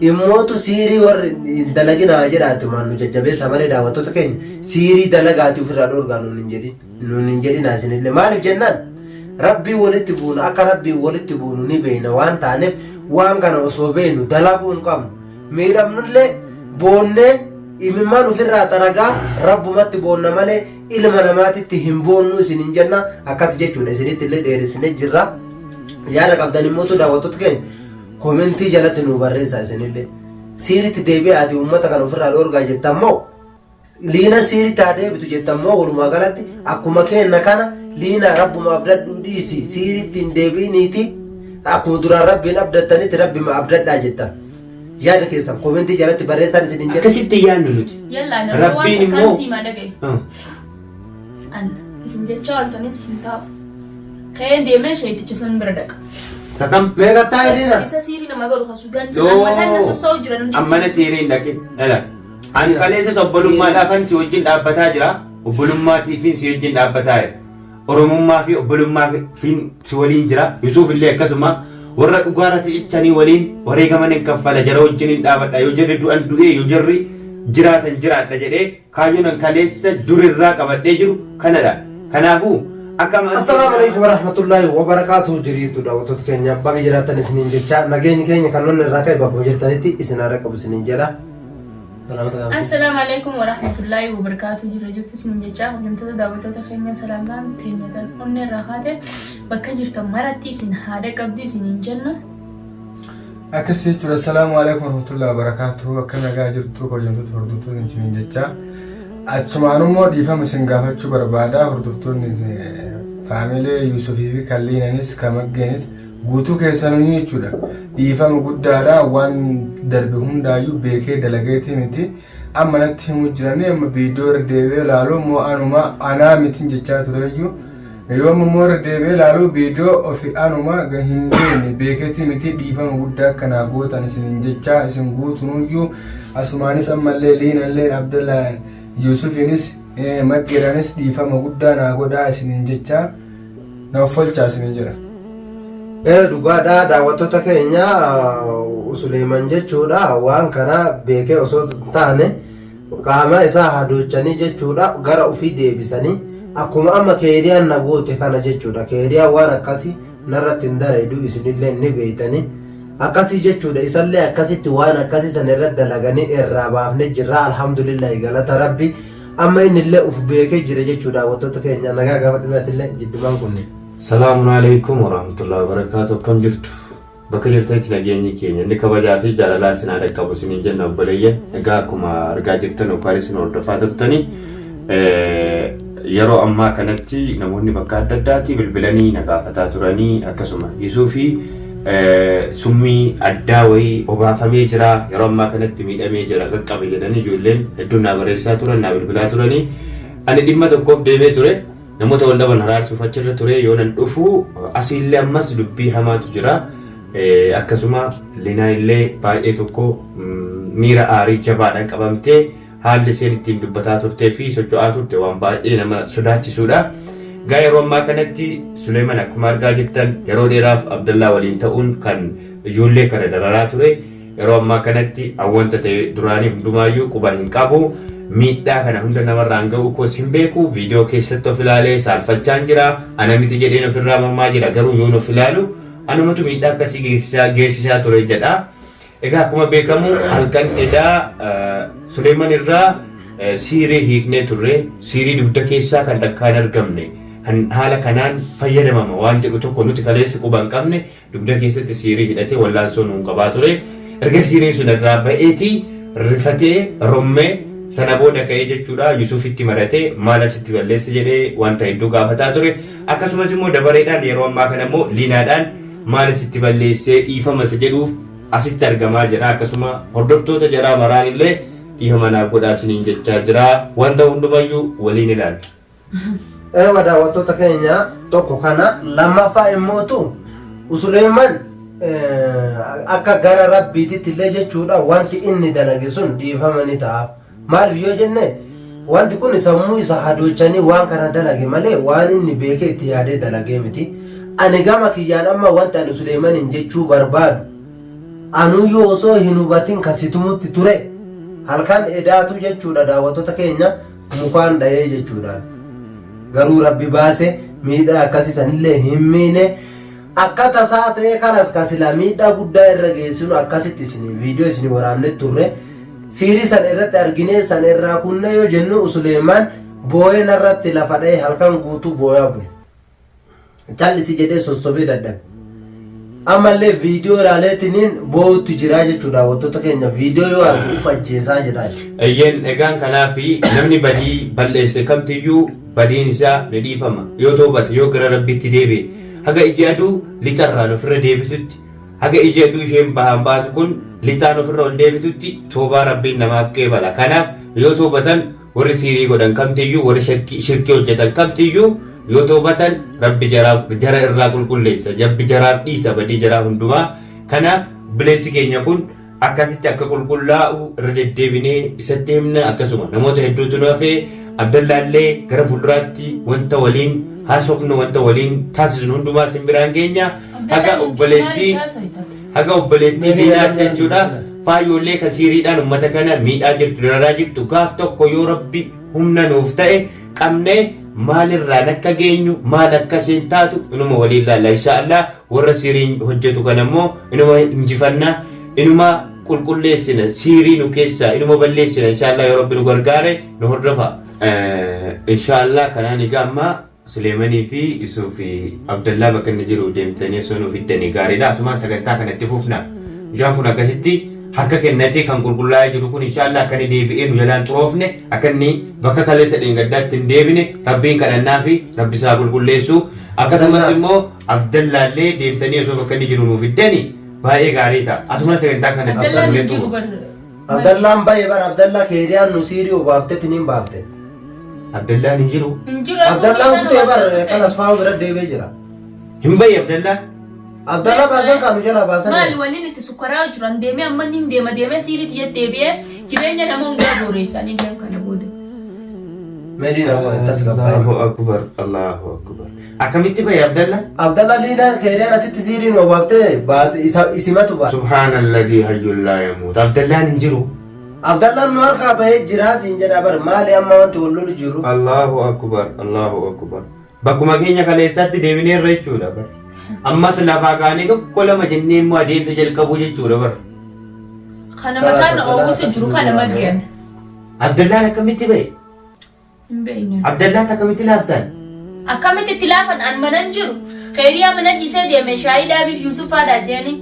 Immootu siirii warri hin dalaginaa jedhaatumaan nu jajjabeessaa malee daawwattoota keenya siirii dalagaatii ofirraa dhoorgaa nuun hin jedhin. Nuun hin jedhinaa isinillee. Maaliif jennaan rabbiin walitti buuna akka rabbiin walitti buunu ni beekna waan taaneef waan kana osoo beeknu dalaguu hin qabnu. Miidhamnullee boonnee imimmaan ofirraa xaragaa rabbumatti boonna malee ilma namaatitti hin boonnu isin hin jenna akkas jechuudha isinitti illee dheeressinee jirra. Yaada qabdan immoo daawwattoota keenya komentii jalatti nu barreessaa isinillee. Siiritti deebi'aati uummata kana ofirraa dhoorgaa jettan moo Liinan siiritti haa deebitu jettan moo walumaa galatti akkuma keenna kana liinaa rabbuma abdadhuu dhiisi siiritti hin deebi'iniiti akkuma duraan rabbiin abdattanitti rabbima abdadhaa jettan. Yaada keessan komentii jalatti barreessaan isin hin jedhu. Akkasitti yaadnu nuti. Yallaa namni waan Rabbiin akkaan immoo siimaa dhagaye. Ah. An isin jechaa ooltanis hin taa'u. Ka'een deemee sheeticha san bira dhaqa. Sakam Meeqattaa liina? Isa siirii nama godhu kan Sudaan san mataan na sossa'u jira namni Ammana siirii hin dhaqin. Dhala. Ani kaleessas obbolummaadhaafan si wajjin dhaabbataa jira. Obbolummaatiifin si wajjin dhaabbataa jira. Oromummaa fi obbolummaafin si waliin jira. Yusuuf illee akkasuma warra dhugaa irratti cichanii waliin wareegaman hin kaffala jara wajjin hin dhaabadha. Yoo jarri du'an du'ee yoo jarri jiraatan jiraadha jedhee kaayyoon an kaleessa durirraa qabadhee jiru kanadha. Kanaafuu akka amantii Assalaamu alaikum warahmatullahi wabarakaatuh jiriitu daawwattoota keenya baga jiraattan isiniin jecha nageenyi keenya kan nonni irraa ka'e bakkuma jirtanitti isin haa dhaqqabu isiniin jedha. Assalaamu alaikum warahmatullahi wabarakaatu jirra jirtu isin jechaa hordoftoota daawwattoota keenya salaamtaan teenya tan onnee irraa kaate bakka jirtan maratti isin haadha qabdu isiniin jenna. Akkas jechuudha. Assalaamu alaikum warahmatullahi wabarakatuh. Akka nagaa jirtu kabajamtoota hordoftoota isiniin jecha. Achumaan immoo dhiifama isin gaafachuu barbaada. Hordoftoonni faamilee Yuusufii fi kan Liinanis kan Maggeenis guutuu keessanuyyuu jechuudha. Dhiifama guddaadha. Waan darbe hundaayyuu beekee dalageetii miti. Amma natti himuu jiranii amma viidiyoo irra deebi'ee ilaalu immoo anuma anaa mitin jechaa tureyyuu. Yoo amma immoo irra deebi'ee ilaalu viidiyoo ofi anuma hin beekne beekeetii miti dhiifama guddaa akkanaa gootan isinin jechaa isin guutunuyyuu asumaanis ammallee liinallee Abdallaa Yuusufiinis Maggeedhaanis dhiifama guddaa naa godhaa isinin jechaa. Na offolchaa isiniin jedha. Ee dhugaadha daawwattoota keenya Suleeman jechuudha waan kana beekee osoo hin taane qaama isaa hadoochanii jechuudha gara ofii deebisanii akkuma amma keeriyaan na goote kana jechuudha keeriyaan waan akkasii narratti hin dalaydu isinillee ni beeytanii akkasii jechuudha isallee akkasitti waan akkasii sana irratti dalaganii irraa baafne jirra alhamdulillahi galata rabbi Amma inni illee uf beekee jira jechuu daawwattoota keenya nagaa gaafadhu mee atillee jiddumaan kunne. Salaamun alaikum warahmatullahi wabarakatuh akkam jirtu bakka jirtanitti nageenyi keenya inni kabajaa fi jaalalaa isin haa dhaqqabu isiniin jenna obboleeyyan egaa akkuma argaa jirtan yookaan isin hordofaa turtanii yeroo ammaa kanatti namoonni bakka adda addaatii bilbilanii na gaafataa turanii akkasuma Yusuufii summii addaa wayii obaafamee jira yeroo ammaa kanatti miidhamee jira qaqqabe jedhanii ijoolleen hedduun naa barreessaa turan naa bilbilaa turanii ani dhimma tokkoof deemee ture namoota wal dhaban haraarsuuf achirra ture yoo nan dhufu asiillee ammas dubbii hamaatu jira akkasuma linaa illee baay'ee tokko miira aarii jabaadhaan qabamtee Haalli isheen ittiin dubbataa turtee fi socho'aa turte waan baay'ee nama sodaachisuudha. Egaa yeroo ammaa kanatti Suleeman akkuma argaa jirtan yeroo dheeraaf Abdallaa waliin ta'uun kan ijoollee kana dararaa ture. Yeroo ammaa kanatti wanta ta'e duraanii hundumaayyuu quba hin qabu. Miidhaa kana hunda namarraan ga'uu koos hin beeku. Viidiyoo keessatti of ilaalee saalfachaan jira. Ana miti jedheen ofirraa mormaa jira. Garuu yoon of ilaalu anumatu miidhaa akkasii geessisaa ture jedha. Egaa akkuma beekamu halkan edaa Suleeman irraa siirii hiiknee turre siirii dugda keessaa kan takkaa hin argamne kan haala kanaan fayyadamama waan jedhu tokko nuti kaleessa quba hin qabne dugda keessatti siirii hidhatee wallaansoo nuun qabaa ture. Erga siiriin sun irraa ba'eetii rifatee rommee sana booda ka'ee jechuudha Yusufitti maratee maal asitti balleessa jedhee wanta hedduu gaafataa ture. Akkasumas immoo dabareedhaan yeroo ammaa kana immoo Liinaadhaan maal asitti balleessee dhiifama isa jedhuuf asitti argamaa jira. Akkasuma hordoftoota jaraa maraan illee dhiifama naaf godhaa isiniin jechaa jira. Wanta hundumayyuu waliin ilaalla. Eewa daawwattoota keenya tokko kana lammaffaa immootu Usuleeman akka gara rabbiititti illee jechuudha wanti inni dalage sun dhiifama ni ta'a. Maaliif yoo jenne wanti kun sammuu isa hadoochanii waan kana dalage malee waan inni beekee itti yaadee dalagee miti. Ani gama kiyyaan amma wanti ani Suleemaniin jechuu barbaadu Anuyyuu osoo hin hubatin ka si tumutti ture halkan edaatu jechuudha daawwattoota keenya mukaan dhahee jechuudha. Garuu rabbi baase miidhaa akkasii sanillee hin miine. Akka tasaa ta'ee kanas ka silaa miidhaa guddaa irra geessinu akkasitti isin viidiyoo isin waraabne turre. Siirii san irratti arginee san irraa kunnee yoo jennu Suleemaan boo'ee narratti lafa dhahee halkan guutuu booyaa bule. Callisi jedhee sossobee dadhabe. Ammallee viidiyoo ilaaleetiniin boo'utti jiraa jechuudha daawwattoota keenya viidiyoo yoo argu uf ajjeesaa jedhaa. Eeyyeen egaan kanaaf namni badii balleesse kamtiyyuu badiin isaa ni dhiifama yoo toobate yoo gara rabbiitti deebi'e haga iji aduu lixarraan ofirra deebitutti haga iji aduu isheen bahaan baatu kun lixaan ofirra ol deebitutti toobaa rabbiin namaaf qeebala kanaaf yoo toobatan Warri siirii godhan kamtiyyuu, warri shirkii shirkii hojjetan kamtiyyuu yoo toobatan Rabbi jaraaf jara irraa qulqulleessa. Rabbi jaraaf dhiisa badii jaraa hundumaa. Kanaaf obboleessi keenya kun akkasitti akka qulqullaa'u irra deddeebinee isatti himna akkasuma namoota hedduutu nu hafe Abdallaallee gara fuulduraatti wanta waliin haasofnu wanta waliin taasisnu hundumaa isin biraan geenya haga Abdallaan obboleettii maaliif haasoyta? Haga obboleettii Liinaatti jechuudha. Faayyoollee kan siiriidhaan ummata kana miidhaa jirtu dararaa jirtu gaaf tokko yoo rabbi humna nuuf ta'e qabnee maalirraan akka geenyu maal akka isheen taatu inuma waliin laalla insha Allah warra siiriin hojjetu kana immoo inuma injifanna inuma qulqulleessina siirii nu keessaa inuma balleessina insha Allah yoo rabbi nu gargaare nu hordofa. Insha Allah kanaan egaa amma Suleemanii fi Yusuf fi Abdallaa bakka inni jiru deemtanii osoo nuu fiddanii gaariidha. Asumaan sagantaa kana itti fufna. Mucaan kun akkasitti harka kennatee kan qulqullaa'ee jiru kun inshaallah akka inni deebi'ee nu jalaan xuroofne akka inni bakka kaleessa dheengaddaatti hin deebine rabbiin kadhannaa fi rabbi isaa qulqulleessu. Akkasumas immoo Abdallaallee deemtanii osoo bakka inni jiru nuu fiddanii baay'ee gaarii ta'a. Asumaan sagantaa kana itti Abdallaan fufnee hin jiru xumurra. bar. Abdallaan bahe bar Abdallaa keeriyaan nu siirii obaafte tiniin baafte. Abdallaan hin jiru. Hin jiru Abdallaan kutee bar kan asfaawu bira deebee jira. Hin bahi Abdallaan. Abdallaa baasan kan nu jalaa baasan. Maali wanni itti sukkaraa jiran deemee amma inni deema deemee siiriitti jette deebi'ee jireenya nama hundaa booreessan illee kana booda. Medina ko tas gabbaa'e. Allahu akbar Allahu akbar. Akkamitti bahe Abdallaan? Abdallaa liinaan keeriyaan asitti siirii nu obaaftee baate isa isimatu baate. Subhaanalladii hayyul laa yamuut. Abdallaan hin jiru. Abdallaan nu harkaa bahee jiraa siin jedha bar maali amma wanti wal lolu jiru. Allahu akbar Allahu akbar. Bakkuma keenya kaleessaatti deebineerra jechuudha bar. Ammas lafaa kaanee tokko lama jennee immoo adeemsa jalqabuu jechuudha bar. Kana mataan oowwisu jiru kana maggeen. Abdallaan akkamitti bahe? Hin beekne. Abdallaatti akkamitti laaftan? Akkamitti itti laafan an manan jiru. Keeriyaa mana dhiisee deeme shaayii dhaabiif Yuusuf faadhaa jeeni.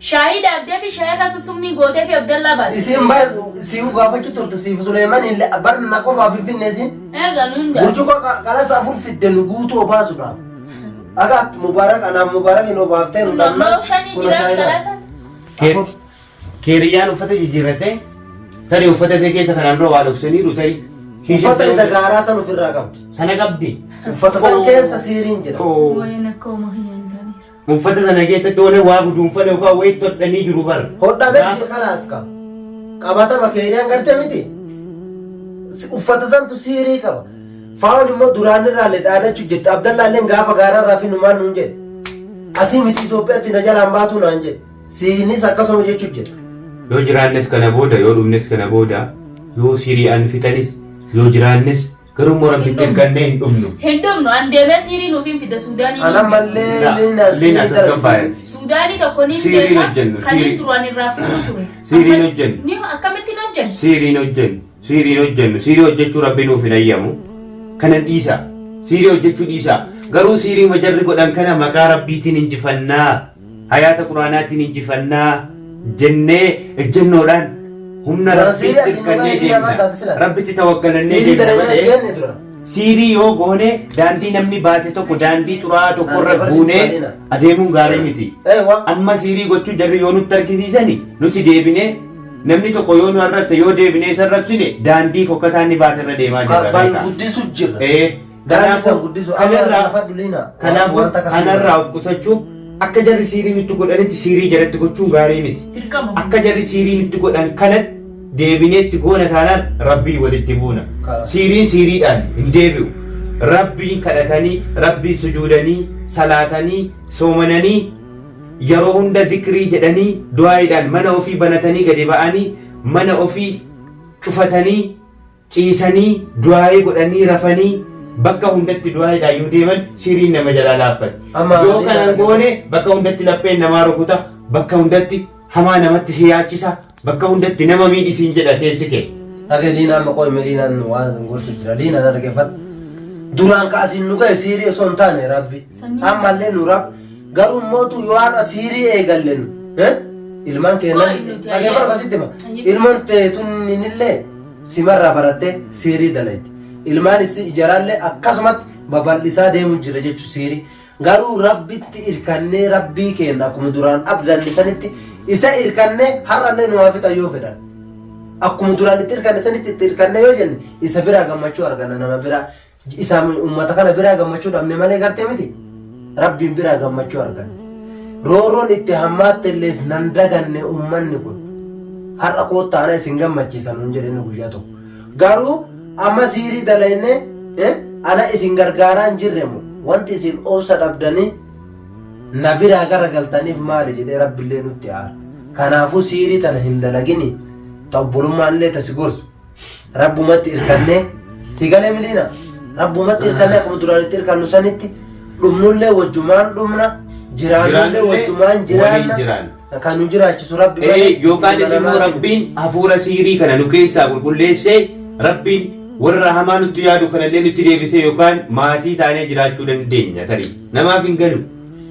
Shaayii dhaabdee fi shaayii keessa summii gootee fi Abdallaa baase. Isiin bar si'uu gaafachuu turte siif Suleeman illee bar na qofaaf hin finne isiin. Eega nu hunda. Burcuqqoo qalasa afur fidde nu guutuu obaasuudhaaf. Akka Mubaarak anaaf Mubaarak hin obaaftee nu dhabna. Ammoo shanii Kuna jiraa shaayii qalasa. Afur. Keeriyyaan uffata jijjiirrattee tarii uffata ta'e keessa kanaan dura waa dhoksaniiru tarii. Uffata isa gaaraa san ofirraa qabdi. Sana qabdi. Uffata san keessa siiriin jira. Waa'een akka uumaa kiyya hin taaneera. Uffata sana keessatti waan waa guduunfan yookaan wayii todhanii jiru bar. Hodhamee jira kalaas ka. Qabatama keeriyaan gartee miti. Uffata santu siirii qaba. Faawun immoo duraan irraallee dhaadachuu jirti. Abdallaalleen gaafa gaararraa fi numaan nuun jedhe. Asii miti Itoophiyaatti na jalaan baatuu naan jedhe. Siinis akkasuma jechuu jira. Yoo jiraannes kana booda yoo dhumnes kana booda yoo Siiriyaan fixanis yoo jiraannes garuu immoo Rabbitti hirkannee hin dhumnu. Hin dhumnu an deemee siirii nuuf hin fida Suudaanii. Ana mallee liina Liina siirii dalagsiisa. tasgabbaa'eeti. Suudaanii tokko ni Siiriin beeka hojjennu, kan inni siiriin. duraan irraa fuudhu ture. Siiriin Amma hojjennu. Ni akkamitti hin hojjennu? Siiriin hojjennu. Siiriin hojjennu. Siirii hojjechuu Rabbi nuuf hin hayyamu. Kanan dhiisa. Siirii hojjechuu dhiisa. Garuu siirii majarri godhan kana maqaa Rabbiitiin injifannaa. Hayaata Qur'aanaatiin injifannaa jennee ejjennoodhaan humna Dura Rabbiitti siirii asiin hirkannee dhugaa deemna. ilaamaa taate sila. Rabbitti tawakkalannee Siirii deemna dalagnee as malee geenne dura. siirii yoo goone daandii namni baase tokko daandii xuraa'aa tokkorra Daandii buunee farsi adeemuun gaarii miti. Eewa. Amma siirii gochuu jarri yoo nutti argisiisani nuti deebinee namni tokko yoo nu arrabse yoo deebinee isa arrabsine daandii fokkataa inni baate irra deemaa jirra. Bal beekaa. guddisu jira. Ee, Daandii san kanaafuu guddisu. Amma kanarraa lafa duliina. kanaafuu Wanta akkasii kanarraa of qusachuuf akka jarri siirii nutti godhanitti siirii jalatti gochuun gaarii miti. Dirqama. Akka jarri siirii nutti godhan kanatti deebinee itti goona taanaan rabbii walitti buuna. Kara. Siiriin siiriidhaan hin deebi'u. Rabbiin kadhatanii, rabbiin sujuudanii, salaatanii, soomananii Yeroo hunda zikrii jedhanii du'aayiidhaan mana ofii banatanii gadi ba'anii mana ofii cufatanii ciisanii du'aayii godhanii rafanii bakka hundatti du'aayiidhaan yoo deeman siriin nama jalaa laaffatti. Amma Yoo kanaan goone bakka hundatti lapheen namaa rukuta, bakka hundatti hamaa namatti si yaachisa, bakka hundatti nama miidhi siin jedha keessi kee. Dhagee liinaan maqoo hime liinaan waan gorsu jira. Liinaan dhaggeeffadhu. Duraan ka asiin nu gahe siirii osoo hin taane rabbi. Ammallee nu rabbi. Garuu mootu yoo har'a siirii eegalle nu. Ilmaan keenya Qo'i nuti dhaggeeffadhu akkasitti hima. Ayyee. Ilmaan teetunillee simarraa barattee siirii dalayti. Ilmaan isii ijaraallee akkasumatti babal'isaa deemu jira jechuun siirii. Garuu Rabbitti irkannee Rabbii keenna akkuma duraan abdanne sanitti isa irkannee har'allee nu haa fixan yoo fedhan. Akkuma duraan itti irkanne sanitti itti irkannee yoo jenne isa biraa gammachuu arganna nama biraa isa ummata kana biraa gammachuu dhabne malee gartee miti. Rabbiin biraa gammachuu arganna. Roorroon itti hammaattelleef nan daganne ummanni kun. Har'a koottaa ana isin gammachiisa nuun jedhe inni guyyaa tokko. Garuu amma siirii dalaynee ana isin gargaaraa hin jirre moo wanti isin obsa dhabdanii na biraa gara galtaniif maali jedhee Rabbillee nutti aara. Kanaafuu siirii tana hin dalagini ta obbolummaan illee ta si gorsu. Rabbumatti irkannee si galee miliina Rabbumatti irkannee akkuma duraan itti irkannu sanitti dhumnullee wajjumaan dhumna jiraannullee wajjumaan waliin jiraanna. jiraanna. Kan nu jiraachisu Rabbi malee Ee, yookaanis ilma immoo namaatii miti. Rabbiin hafuura siirii kana nu keessaa qulqulleessee Rabbiin warra hamaa nutti yaadu kanallee nutti deebisee yookaan maatii taanee jiraachuu dandeenya tarii. Namaaf hin galu.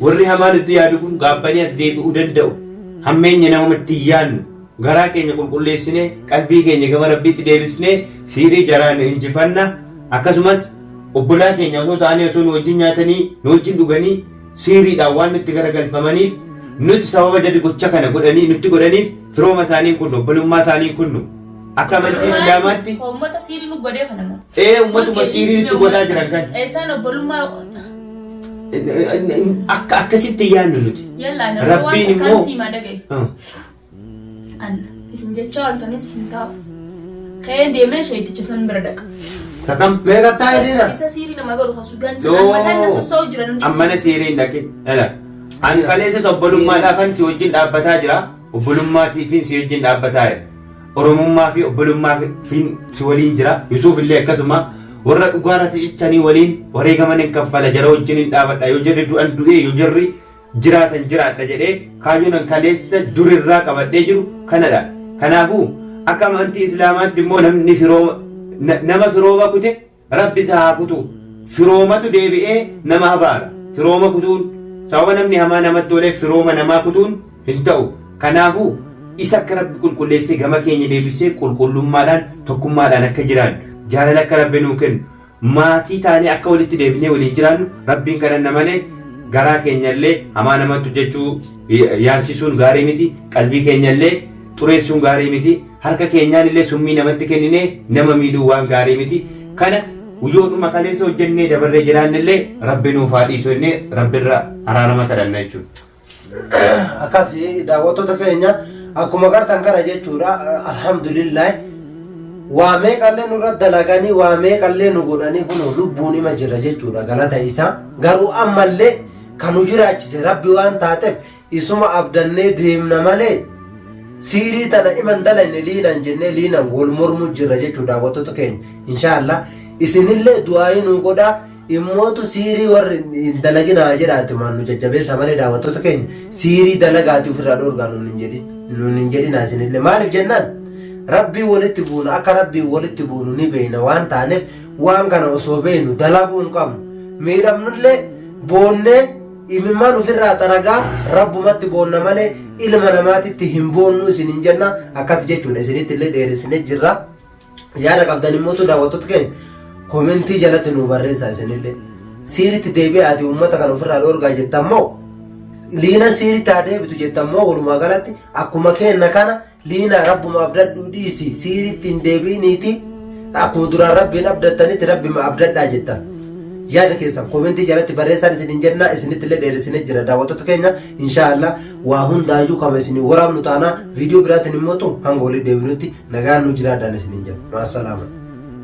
Warri hamaa nutti yaadu kun gaabbanii as deebi'uu danda'u. Hammeenya namatti hin yaadnu. Garaa keenya qulqulleessinee qalbii keenya gama Rabbiitti deebisnee siirii jaraan injifanna. Akkasumas obbolaa keenya osoo ta'anii osoo nu wajjin nyaatanii nu wajjin dhuganii siiriidhaan waan nutti garagalfamaniif nuti sababa jarri gocha kana godhanii nutti godhaniif firooma isaanii hin kunnu obbolummaa isaanii hin kunnu akka amantii islaamaatti Uummata siirii nu godhee kana moo? ee ummatuma siirii nutti godhaa jiran kan Isaan obbolummaa akka akkasitti yaannu nuti yallaa nama waan Rabbiin takkaan immoo siimaa dhagaye. Ah. An isin jechaa oltanis hin taa'u. Ka'ee deemee sheeyticha san bira dhaqa. Sakam Meeqattaa hidhina? Isa siirii nama godhu kan Sudaan Yoo. sana mataan na sosso'u jiran hundi Ammana siirii hin dhaqin. Dhala. Ani kaleessas obbolummaadhaafan si wajjin dhaabbataa jira. Obbolummaatiifin si wajjin dhaabbataa jira. Oromummaa fi obbolummaafin si waliin jira. Yusuuf illee akkasuma warra dhugaa irratti cichanii waliin wareegaman hin kaffala jara wajjin hin dhaabadha. Yoo jarri du'an du'ee yoo jarri jiraatan jiraadha jedhee kaayyoon an kaleessa durirraa qabadhee jiru kanadha. Kanaafuu akka amantii Islaamaatti immoo namni firooma nama firooma kute Rabbi isa haa kutu. Firoomatu deebi'ee nama abaara. Firooma kutuun sababa namni hamaa namatti ooleef firooma namaa kutuun hin ta'u. Kanaafuu isa akka Rabbi qulqulleessee gama keenya deebisee qulqullummaadhaan tokkummaadhaan akka jiraannu jaalala akka Rabbi nuu kennu Maatii taanee akka walitti deebinee waliin jiraannu Rabbiin kadhanna malee garaa keenyallee hamaa namatti hojjechuu yaalchisuun gaarii miti. Qalbii keenyallee xureessuun gaarii miti. Harka keenyaan illee summii namatti kenninee nama miidhuun waan gaarii miti. Kana yoodhuma kaleessa hojjennee dabarree jiraannellee Rabbi nuuf haa dhiisu jennee Rabbirra araarama kadhanna jechuudha. Akkasi daawwattoota keenya akkuma gartan kana jechuudha alhamdulillah waa meeqallee nurra dalaganii waa meeqallee nu godhanii kun lubbuun ima jira jechuudha galata isaa garuu ammallee kan nu jiraachise rabbi waan taateef isuma abdannee deemna malee siirii tana iman dalanne liinan jennee liinan wal mormuu jirra jechuudha daawwattoota keenya inshaallah isinillee du'aayii nuu godhaa Immootu siirii warri hin dalaginaa jedhaatumaan nu jajjabeessaa malee daawwattoota keenya siirii dalagaati ofirraa dhoorgaa nuun hin jedhin nuun hin jedhinaa isinillee maaliif jennaan rabbii walitti buuna akka rabbii walitti buunu ni beekna waan taaneef waan kana osoo beeknu dalaguu hin qabnu miidhamnullee boonnee imimmaan ofirraa xaragaa rabbumatti boonna malee ilma namaatitti hin boonnu isin hin jenna akkas jechuudha isinitti illee dheeressinee jirra. Yaada qabdan immoo daawwattoota keenya komentii jalatti nu barreessaa isinillee. Siiritti deebi'aati uummata kana ofirraa dhoorgaa jettan moo liina siiritti haa deebitu jettan moo walumaa galatti akkuma keenna kana liina rabbuma abdadhuu dhiisi siiritti hin deebi'iniiti akkuma duraan rabbiin abdattanitti rabbima abdadhaa jettan. Yaada keessan komentii jalatti barreessaan isin hin jennaa isinitti illee dheeressinee jira daawwattoota keenya inshaallah waa hundaayyuu kama isin waraabnu taanaa viidiyoo biraatiin immoo hanga walitti deebinutti nagaan nu jiraadhaan isiniin jedha. Maasalaama.